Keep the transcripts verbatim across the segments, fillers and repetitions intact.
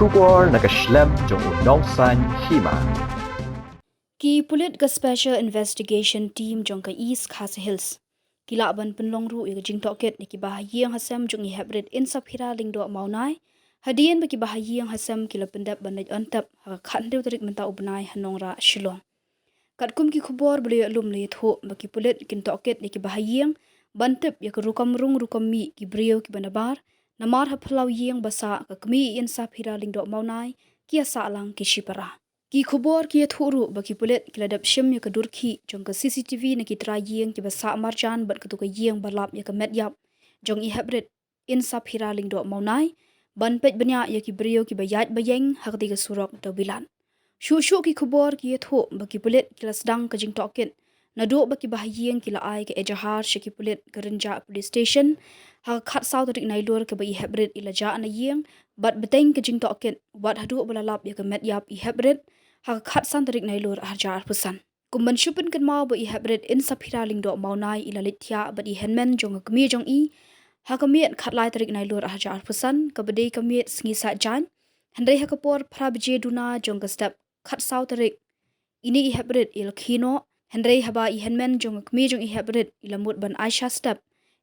Khubor na ka shlem jong u Nongsaiñ Hima. Ki pulit ka Special Investigation Team jong ka East Khasi Hills ki lah ban pynlong ruh ïa ka jingtohkit ïa ki bahaïing hasem jong i Heprit Insaphira Lyngdoh Mawnai, hadien ba ki bahaïing hasem ki la pyndep ban leit on tep ha ka khathynriew tarik mynta u bnai ha Nongrah, Shillong. Katkum ki khubor ba la ïoh lum, la ïathuh ba ki pulit kin tohkit ïa ki bahaïing ban tip ïa ka rukom rung rukom mih ki briew kiba nabar, namar ha phyllaw ïing ba sah ka kmie i Insaphira Lyngdoh Mawnai ki ïa sah lang ki shipara. Ki khubor ki ïathuh ruh ba ki pulit ki la dep shim ïa ka dur khih jong ka C C T V na ki trai ïing kiba sah marjan bad katto ka ïing ba lap ïa ka met ïap jong i Heprit Insaphira Lyngdoh Mawnai ban peit bniah ïa ki briew kiba ïaid ba ïeng ha katei ka surok daw bilat. Shuh shuh ki khubor ki ïathuh ba ki pulit ki la sdang ka jingtohkit naduh ba ki bahaïing ki la ai ka ejahar sha ki pulit ka Rynjah Police Station ha ka khatsaw tarik Nailur kaba i Heprit i la jah na ïing, bad bteng ka jingtohkit wat haduh ba la lap ïa ka met ïap i Heprit ha ka khatsan tarik Nailur arhajar arphew san. Kum ban shu pynkynmaw ba i Heprit Insaphira Lyngdoh Mawnai i la leit thiah bad i hynmen jong ka kmie jong i ha ka miet khatlai tarik Nailur arhajar arphew san, kaba dei ka miet sngi Saitjaiñ. Hynrei ha ka por phra baje duna jong ka step khatsaw tarik, ine i Heprit i la khie noh. Hynrei haba i hynmen jong ka kmie jong i Heprit i la mut ban ai sha step,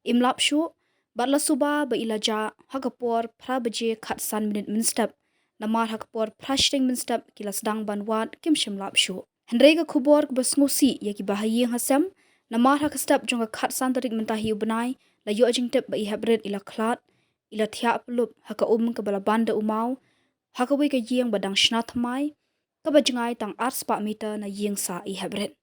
im lap shuh, bad la suba ba i la jah ha ka por phra baje khatsan minit mynstep. Namar ha ka por phra shiteng mynstep ki la sdang ban wad, kim shym lap shuh. Hynrei ka khubor kaba sngewsih ïa ki bahaïing hasem, namar ha ka step jong ka khatsan tarik mynta hi u bnai, la ïoh jingtip ba i Heprit i la khlad, i la thiah pyllup ha ka um kaba la ban da u maw ha kawei ka ïing ba dang shna thymmai, kaba jngai tang ar spah meter na ïing sah i Heprit.